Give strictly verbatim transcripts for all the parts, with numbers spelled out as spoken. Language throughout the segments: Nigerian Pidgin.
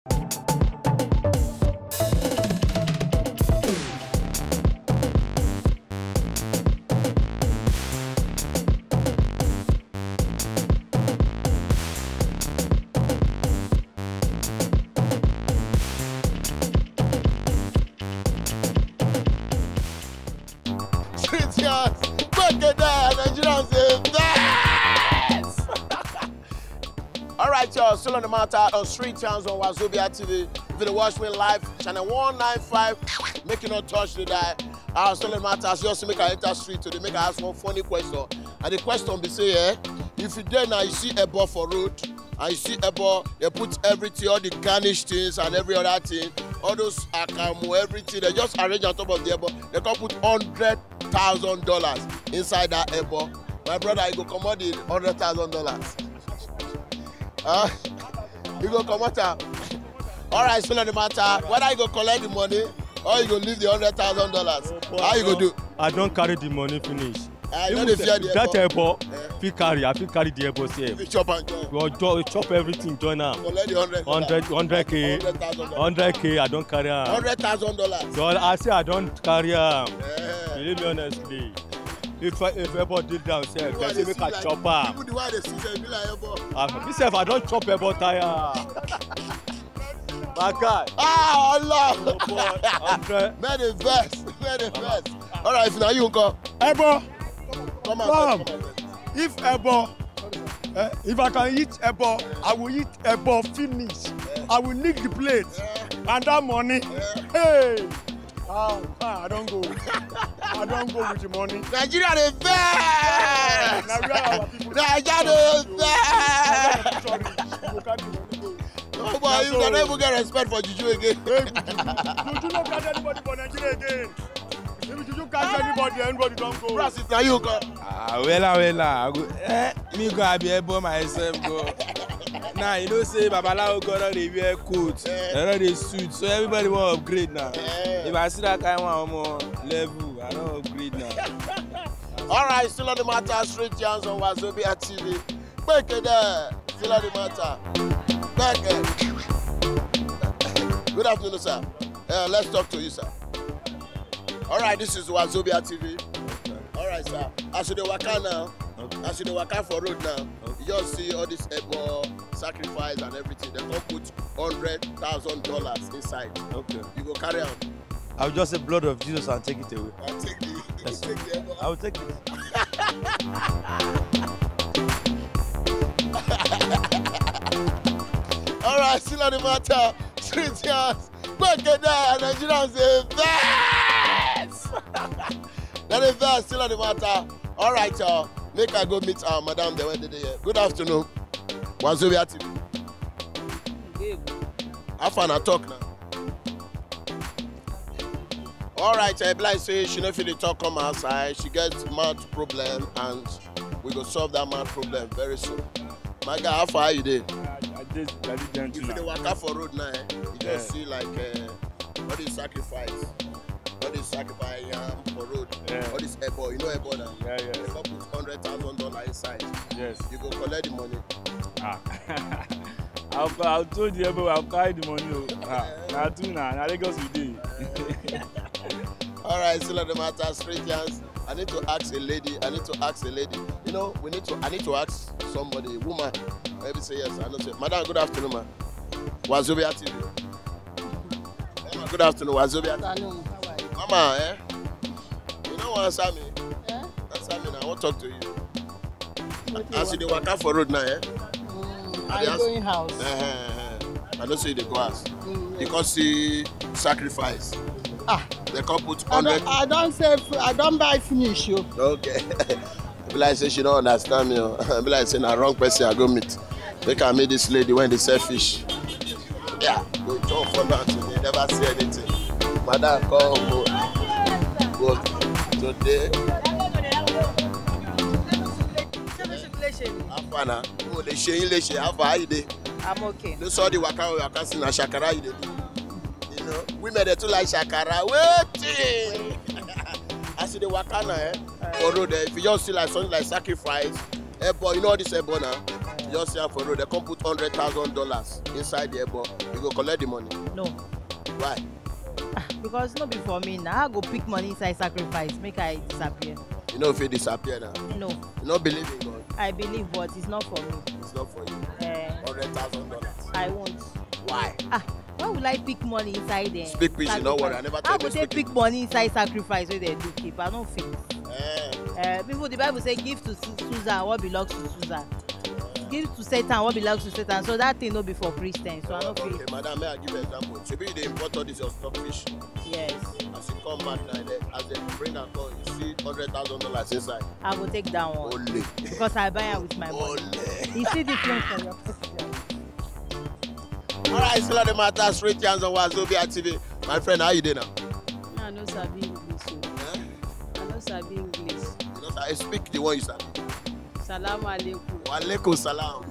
Street yards, break it down, Nigerians dey vex. All right, y'all, still on the matter on Street Yarns on Wazobia T V. If you dey watch me live, channel one nine five, make you not touch the die. Uh, still on the matter, as you see, make I enter street today, make I ask one funny question. And the question be say, eh, if you there now, you see a ball for road, and you see ebo, they put everything, all the garnish things and every other thing, all those akamu, everything, they just arrange on top of the ebo. They come put hundred thousand dollars inside that ebo. My brother, you go comot the hundred thousand dollars. Huh? You go comot am. All right, still on the matter. Whether you go collect the money or you go leave the hundred thousand dollars, how you go do? I don carry the money finish. I no dey fear the that ebo. Ebo, fit carry, I fit carry the ebo sef. You chop and join. We go jo-, chop everything, join am. Collect the hundred. Hundred, hundred K. Hundred thousand dollars. Hundred K, I don carry am. Hundred thousand dollars. So I say I don carry am. Yeah. Believe me honestly. If I, if ebo dey down sef, dem say make I chop am. Even the one they see sef, be like ebo. Ah, me sef, I don chop ebo tire. My guy. Ah, Allah. Oh, boy. Hundred. Men dey vex, men dey vex. All right, if na you, come. Ebo. Come out, come out. If ebo, eh, if I can eat ebo, I will eat ebo finish. I will lick the plate. And that money, hey. Ah, ah, I don go. I don go with the money. Nigeria dey vex. Na where our people Nigeria dey vex. Sorry, you go carry the money go. No, boy, you can never get respect for juju again. Hey, juju no catch anybody for Nigeria again. If juju catch anybody, anybody don go. Francis, na you come. Ah, wella, wella. I go, eh, me go, I be ebo myself go. Now, you know say babalawo go don dey wear coat, eh, they don dey suit, so everybody wan upgrade now. Eh. If I see that kind one, omo, level, I don upgrade now. All right, still on the matter, Street Yarns on Wazobia T V. Back there, still on the matter. Back there. Good afternoon, sir. Uh, let's talk to you, sir. All right, this is Wazobia T V. All right, sir. As you dey waka now, okay, as you dey waka for road now, okay, you just see all this ebo sacrifice and everything. They come put hundred thousand dollars inside. Okay. You go carry am. I will just say blood of Jesus and take it away. I'll take the, yes, take the ebo. I will take it. All right, still on the matter. Street Yarns. Back there, Nigerians dey vex. Dem dey vex, still on the matter. All right, uh, make I go meet our madam, the one dey there. Good afternoon. Wazobia T V. Good evening. How far na talk now? All right, I be like say she no fit dey talk come outside. She get mouth problem and we go solve that mouth problem very soon. My guy, how far you dey? I, I dey, I dey gentle now. If you dey waka for road now, eh, you just see like, eh, all this sacrifice, all this sacrifice yam for road, yeah, all this ebo, you know ebo now? Yeah, yeah. They come put hundred thousand dollar inside. Yes. You go collect the money. Ah. I'll, I'll throw the ebo, I'll carry the money. Oh. Ah, na true na, na Lagos we dey. All right, still on the matter, Street Yarns. I need to ask a lady. I need to ask a lady. You know, we need to. I need to ask somebody, a woman. Maybe say yes. I know say, madam, good afternoon, ma. Wazobia T V. Hey, ma, good afternoon, Wazobia T V. Afternoon. How are you? Mama, eh? You no wan answer me? Eh? Answer me now. I wan talk to you. As you dey waka for road now, eh? Mm, I dey ask. Going house. Eh, eh, eh, eh. I know say you dey go house. Mm, yes. Because see sacrifice. Ah. They come put hundred. I don, I don save, I don buy finish, oh. Okay. Be like say she don't understand me, oh. Be like say na wrong person I go meet. Make I meet this lady wey dey sell fish. Yeah, go chop for now today, never see anything. Madam, come go. Go today. How far na? Oh, they shey, they shey. How far you dey? I'm okay. No, sorry, waka, waka, see na shakara you dey do. You know, women dey too like shakara. Wetin? As you dey waka na, eh, for road, eh, if you just see like something like sacrifice, eh, but you know all this, eh, but now, You just see am for road, they come put hundred thousand dollars inside the ebo. You go collect the money. No. Why? Because no be for me na. I go pick money inside sacrifice, make I disappear. You know if you disappear now. No. You no believe in God. I believe, but it's not for me. It's not for you. Eh, Hundred thousand dollars. I won't. Why? Why would I pick money inside there? Speak peace, you no worry. I never tell I you go to take speak pick money inside sacrifice wey dem do keep. I no fit. Eh, Uh, people, the Bible say, "Give to Su- Susan what belongs to Susan. Give to Satan what belongs to Satan." So that thing no be for Christians. So I no okay, fit. Madam, may I give you an example? Shebi you dey import all this your stockfish. Yes. As you come back now, they, as they bring and come, you see hundred thousand dollars inside. I go take that one Only. Because I buy am with my money. Only. You see difference for your question. All right, still on the matter, straight hands on Wazobia T V. My friend, how you doing now? No, I no sabi English o. Eh? I no sabi English. You know, I speak the one you sabi. Salam alaikum. Wa alaikum salam.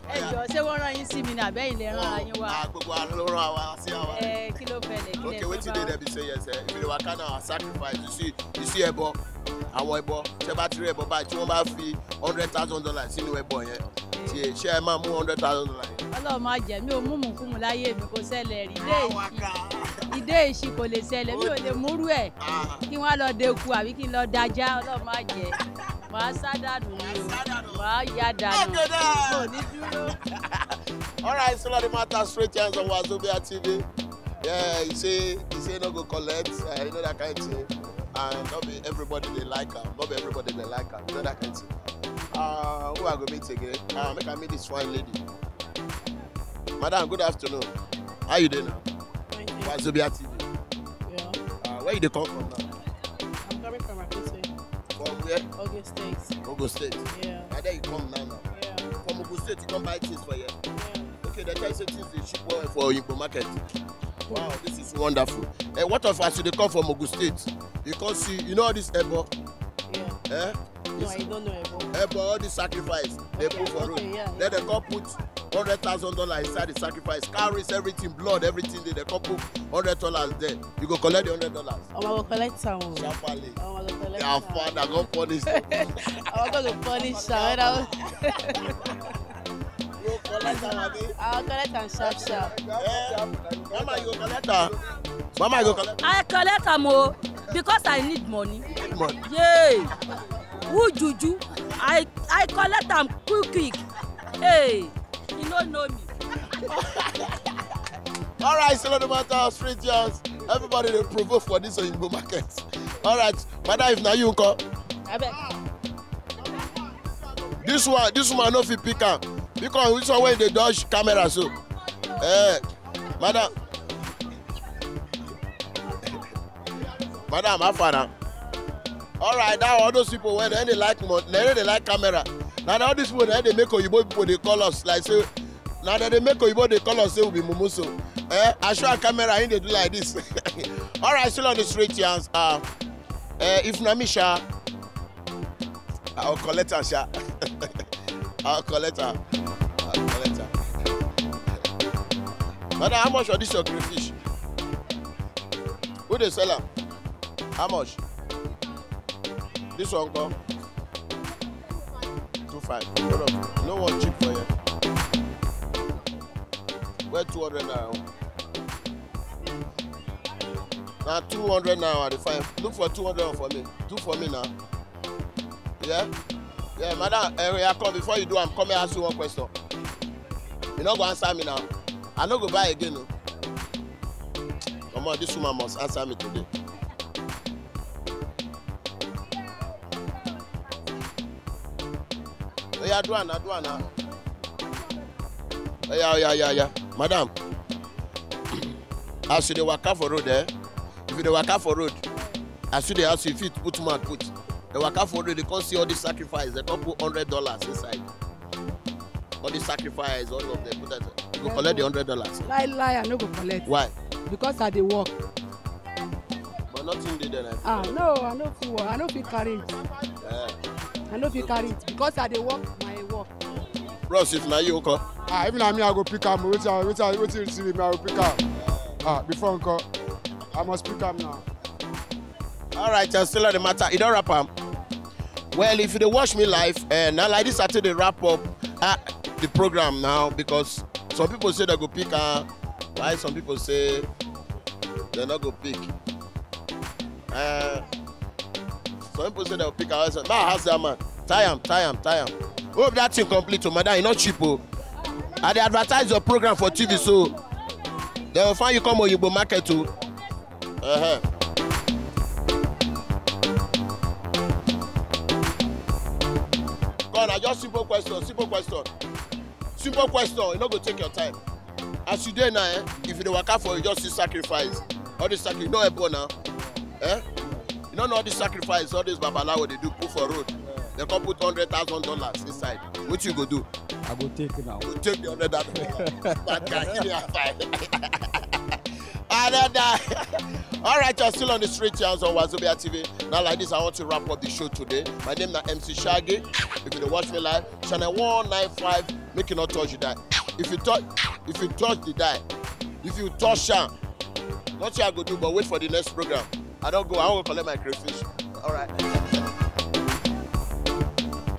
Ẹ jọ, ṣé wọ́n rán yín sí mi ní àbẹ́yìn lè rán ara yín wá? Ah, gbogbo àlọ́ ló rán wa sí àwa. Ẹ, kí ló fẹlẹ̀, kí lẹ Okay, fẹ́ wetin bá dey there be say yes, eh, if you dey waka now, sacrifice, you see, you see ẹbọ, àwọn ẹbọ, ṣé bá ti rí ẹbọ báyìí tí wọ́n bá fi hundred thousand dollars sínú ẹbọ yẹn, ṣe ṣé ẹ máa mú hundred thousand dollars yẹn? Ọlọ́run má jẹ́, mi ò mú mùkúmu láyé mi, kò ṣẹlẹ̀ rí. Ìdé ìṣí, ìdé ìṣí kò lè ṣẹlẹ̀, mi ò lè múrú ẹ̀. Ah, Kí wọ́n á lọ deku àbí kí n lọ dajá, Ọlọ́run má jẹ́. Màá sá dànù ni o. Màá yá dànù. Okay, now. Kò ní dúró. All right, so the matter, straight hands on Wazobia T V. Yeah, you say, you say no go collect, uh, you know that kind of thing. And not be everybody they like her, not be everybody they like her, you know that kind of thing. Uh, who I go meet again? Uh, make I meet this fine lady. Madam, good afternoon. How you doing now? Thank you. Wazobia T V. Yeah. Uh, where you dey come from now? I'm coming from Akitse, From where? Ogun State. Ogun State. Yeah. And then you come now now. Yeah. From Ogun State, you come buy things for here. Yeah. Okay, they tell you say things dey cheap well for Oyinbo market. Wow, this is wonderful. Eh, what of as you dey come from Ogun State? You come see, you know all this ebo? Yeah. Eh? No, I don't know about. Ebo, all this sacrifice they Okay, put for okay, road. Yeah, Then they come put hundred thousand dollars inside the sacrifice. Cowries, everything, blood, everything. They, they come put hundred dollars there. You go collect the hundred dollars. Oh, I will collect some. Sharply. Oh, I will collect Their some. Father go punish them. I will go to punish some. When I will, You go collect am, abi? I will collect and sharp sharp. Eh? Mama, you go collect am. Mama, you go collect I collect am o, because I need money. am. Money. Yay! Who juju? I I collect am quick quick. Hey, you no know me. All right, so no matter how street yarns, everybody dey provoke for this Oyinbo market. All right, madam, if na you come, Abeg. this one, this woman no fit pick am because this one wey dey dodge camera so. Eh, madam. Madam, how far now? All right, now all those people wey dem dey like money, dem dey like camera. Na all these people dem dey make oyibo people dey call us like say na dem dey make oyibo dey call us say we be mumu so. Eh, I show am camera, him dey do like this. All right, still on the street yarns. Uh, eh, if na me sha, I will collect am sha. I will collect am. I will collect am. Madam, how much for this your crayfish? Who dey sell am? How much? This one come. Two five. Hold on. No one cheap for here. Where two hundred naira? Na two hundred naira I dey find. Look for two hundred for me. Do for me now. Yeah? Yeah, madam, eh, oya come before you do am, come here ask you one question. You no go answer me now. I no go buy again o. Come on, this woman must answer me today. Oya, do am now, do am now. Oya, oya, oya, oya. Madam, as you dey waka for road, eh? If you dey waka for road, as you dey ask you fit put mouth put. Dey waka for road, dey come see all this sacrifice, dey come put hundred dollars inside. All this sacrifice, all of them put that. You go collect the hundred dollars. Lie, lie, I no go collect. Why? Because I dey work. But nothing dey there. Like, Ah, no, I no fit work. I no fit carry it. eh. I no fit carry it because I dey work my work. Bros, if na you, okay. Ah, if na me, I go pick am. Wetin, wetin, wetin you see me, I go pick am. Ah, before nko, I must pick am now. All right, I'm still on the matter. You don wrap am. Well, if you dey watch me live, eh, na like this I take dey wrap up, ah, the program now, because some people say they go pick am, why some people say they no go pick. Eh, some people say they go pick am. I say, "Ma, ask that man. Tie am, tie am, tie am." Hope that thing complete o, madam. E no cheap o. I dey advertise your program for T V, so they go find you come Oyigbo market o. Uh-huh. Go on, na just simple question, simple question. Simple question, e no go take your time. As you dey now, eh, if you dey waka for, you just see sacrifice. All this sacri-, you no help now. Eh? You no know all this sacrifice all these babalawo dey do put for road. They come put hundred thousand dollars inside. Wetin you go do? I go take now. You take the hundred thousand dollars. Bad guy, give me a five. Another. All right, you're still on the street, you're on Wazobia T V. Now, like this, I want to wrap up the show today. My name na M C Shaggy. If you dey watch me live, channel one nine five, make you not touch the die. If you touch, if you touch the die, if you touch am, nothing I go do but wait for the next program. I don go, I wan go collect my crayfish. All right.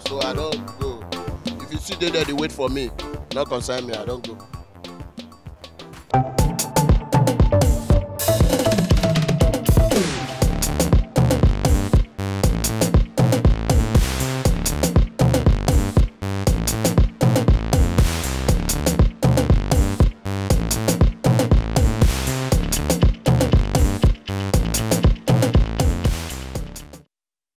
So I don go. If you still dey there, dey wait for me. No concern me, I don go.